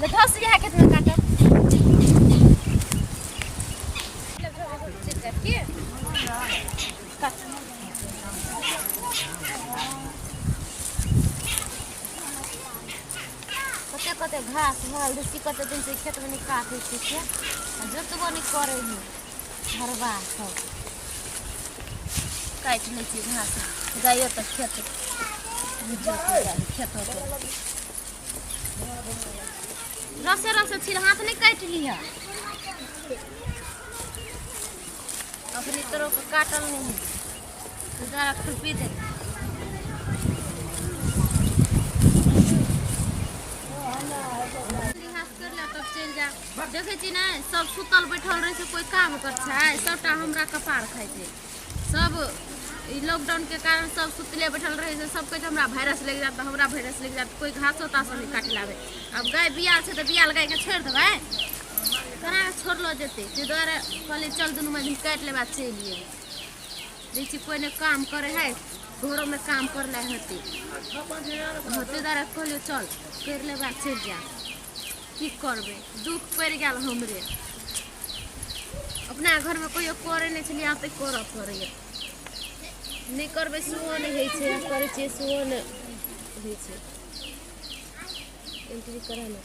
धस इएह खेतमे काटब की कते कते घास भरल रहै छै कते दिन से खेतमे नहि काटै छै से आ जोतबो नहि करै है हरबा सब काटि लै छै घास गायो तऽ खेत खेतो रसे रसे छिल हाथ नहि काटि लिह अखनी तोरो के काटल नहि है जरा खुरपी दे घास कर ले तब चलि जा देखै छी ने सब सुतल बैठल रहै छै कोइ काम कर छै सबटा हमरा कपार खाइ छै सब ई लॉकडाउन के कारण सब सुतले बैठल रहै छै सब कहै छै हमरा वायरस लागि जायत तऽ हमरा वायरस लागि जायत कोइ घासो तासो नहि काटि लाबै आब गाय बियाल छै तऽ बियाल गायके छोड़ि देबै केना कऽ छोड़लो जेतै ताहि दुआरे कहलियै चल दुनू मजदूर काटि लेबै आ चलि एबै देखै छी कोइ नहि काम करै हइ घरोमे काम करनाइ होतै हँ ताहि दुआरे कहलियै चल करि लेबै आ चलि जायब की करबै दुःख पड़ि गेल हमरे अपना घरमे कहियो करै नहि छलियै आब तऽ करऽ पड़ैए नहि करबै सेहो नहि होइ छै करै छियै सेहो नहि होइ छै एंट्री करा ने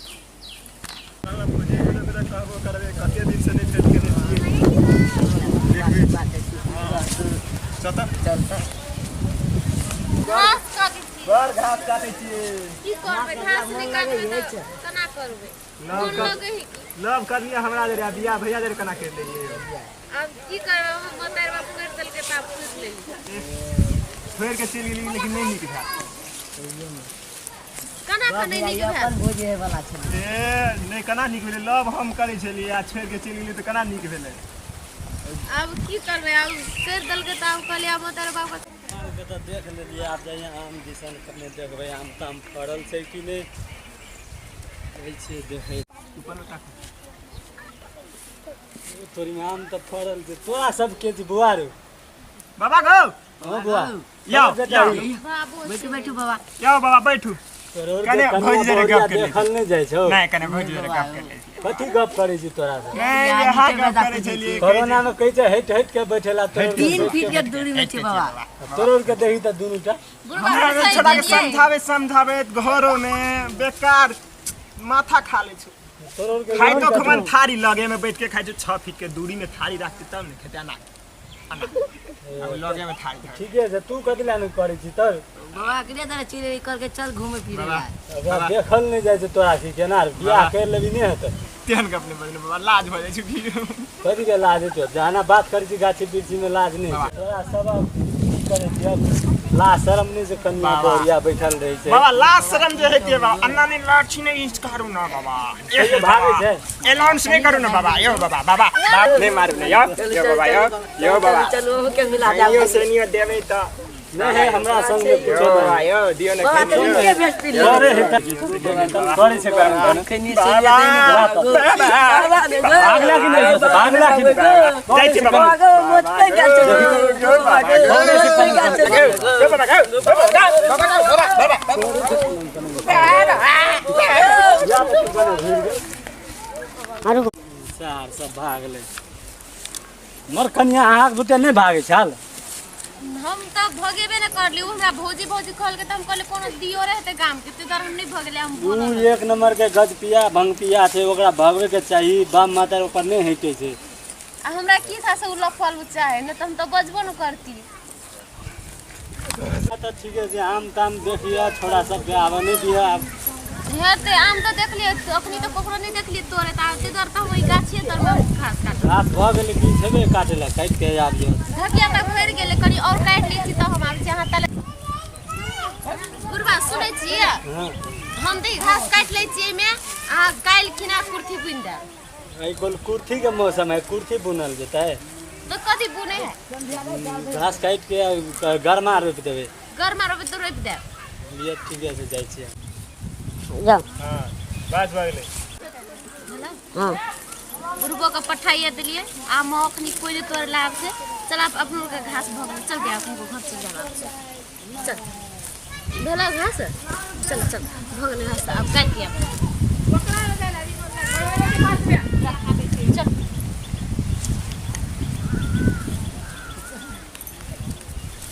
कहबो करबै कते दिन से नहि भेट केने छियै चल चलता घास काटै छी बड़ घास काटै छियै की करबै घास नहि काटबै तऽ केना करबै लव मोन कर लगै है की लव करलियै हमरा जरे बियाह भैया जरे केना करि लेलियै आब की करबै हमर मतारी बाप करि देलकै तऽ आब करि लेलियै छोड़ि के चलि गेली लेकिन नहि नीक भेल केना कऽ नहि नीक भेल अपन भोजे वाला छलै ए नहि केना नीक भेलै लव हम करै छलियै आ छोड़ि के चलि गेली तऽ केना नीक भेलै आब की करबै आब करि देलकै तऽ आब कहलियै आब मतारी बाप आमके तऽ देख लेलियै आब जाइए आम दिसन कने देखबै आम ताम फड़ल छै कि नहि जाइ छियै देखै तोरीमे आम तऽ फड़ल छै तोरा सबके छै बौआ रे बाबा गौ हँ बौआ यौ बेटा यौ ई बाबू बैठू बैठू बाबा यौ बाबा बैठू तोरो कने के भौजी कनिया जरे बहुरिया गप कर लै देखल नहि जाइ छौ नहि कने भौजी जरे गप कर लै छियै। कथी गप करै छी तोरा से नहि यहाँ गप करै छलियै कोरोना मे कहै छै हटि हटि के बैठेला तोरो 3 फीट के दूरी में छै बाबा तोरो के देखी तऽ दुनू टा बुढ़बा हमरा के छोड़ा के सही देलियै समझावे समझावे घरो में बेकार माथा खा ले छौ तोरो के खाइ तो खमन थारी लगे में बैठ के खाइ छौ 6 फीट के दूरी में थारी राखते तब ने खेते ना अब लगे में थारी धर। ठीके छै तू कथी लए नहि करै छी तर बाबा के तरह चिड़ै करके चल घूमे फिरे बाबा। ला ओकरा देखल नहि जाइ छै तोरा की केना बियाह करि लेबी नहि हेतै तेहन गप नहि बजलै बाबा लाज भऽ जाइ छै फिर कथी के लाज हेतौ जहना बात करै छी गाछी वृक्षी में लाज नहि छै तोरा सब आब की करै छी अब लाज शरम नहि छै कनिया बाबा। बहुरिया बैठल रहै छै बाबा लाज शरम जे हेतै बाबा अन्ना नहि लाठी नहि यूज करू ना बाबा कहियो भागै छै अनाउंस नहि करू ना बाबा यौ बाबा बाबा बाप नहि मारू ने यौ यौ बाबा यौ यौ बाबा चलू अहूँ के मिला जाओ कहियो से नियो देबै तऽ नहि हे हमरा संग मे यौ कुछो बाबा नहि यौ दियौ ने बाबा तऽ खैनी हुनके भेजती डरे हेतै डरे छै कारण खैनी बाबा बाबा भागला कि नहि भागला कि नहि जाइ छी बाबा बाबा मोच पे गेल छौ बाबा मोच पे गेल छौ यौ बाबा यौ बाबा बाबा बाबा सार सब भागलै मोर कनिया अहाँके बुते नहि भागै छल हम तऽ भगेबे नहि करली उ हमरा भौजी भौजी कहलकै तऽ हम कहलियै कोनो दियो रहतै गाम के ताहि दुआरे हम नहि भगेलियै हम उ बोलल एक नंबर के गज पिया भंग पिया छै ओकरा भगबै के चाही बाप माता ओकर नहि हटै छै आ हमरा की था से उ लफल उच्चा है नहि तऽ हम तऽ बजबो नहि करती तऽ ठीके छै आम ताम देखिए छोड़ा सबके आबऽ नहि दिअ आब हेतै आम तऽ देखलियै अखनी तऽ ककरो नहि देखलियै तोड़े तऽ ताहि दुआरे तऽ हम ओहि गाछिए तरमे घास काटब घास भऽ गेलै कि छेबे काटै लए काटि के आबियौ ढकिया तऽ भरि गेलै कनि आओर काटि लै छी तऽ हम आबै छी अहाँ ताले बुढ़बा सुनै छियै हँ हम तऽ ई घास काटि लै छियै एहिमे अहाँ काल्हि खिना कुर्थी बुनि देब एहि कोन कुर्थीके मौसम है कुर्थी बुनल जेतै तऽ कथी बुनै है घास काटि के गरमा रोपि देबै गरमा रोपि तऽ रोपि देब लिए ठीके छै जाइ छियै जाओ हाँ बस भऽ गेलै हाँ बुढ़बो के पठाइए देलियै आ माँ अखनी कोइ नहि तोड़े ला आबै छै चल आब अपनो के घास भऽ गेलै चल गया अपनो के घर चलि जाब आब चल भेलै घास चल चल भऽ गेलै घास आब काटि आब पकड़ा।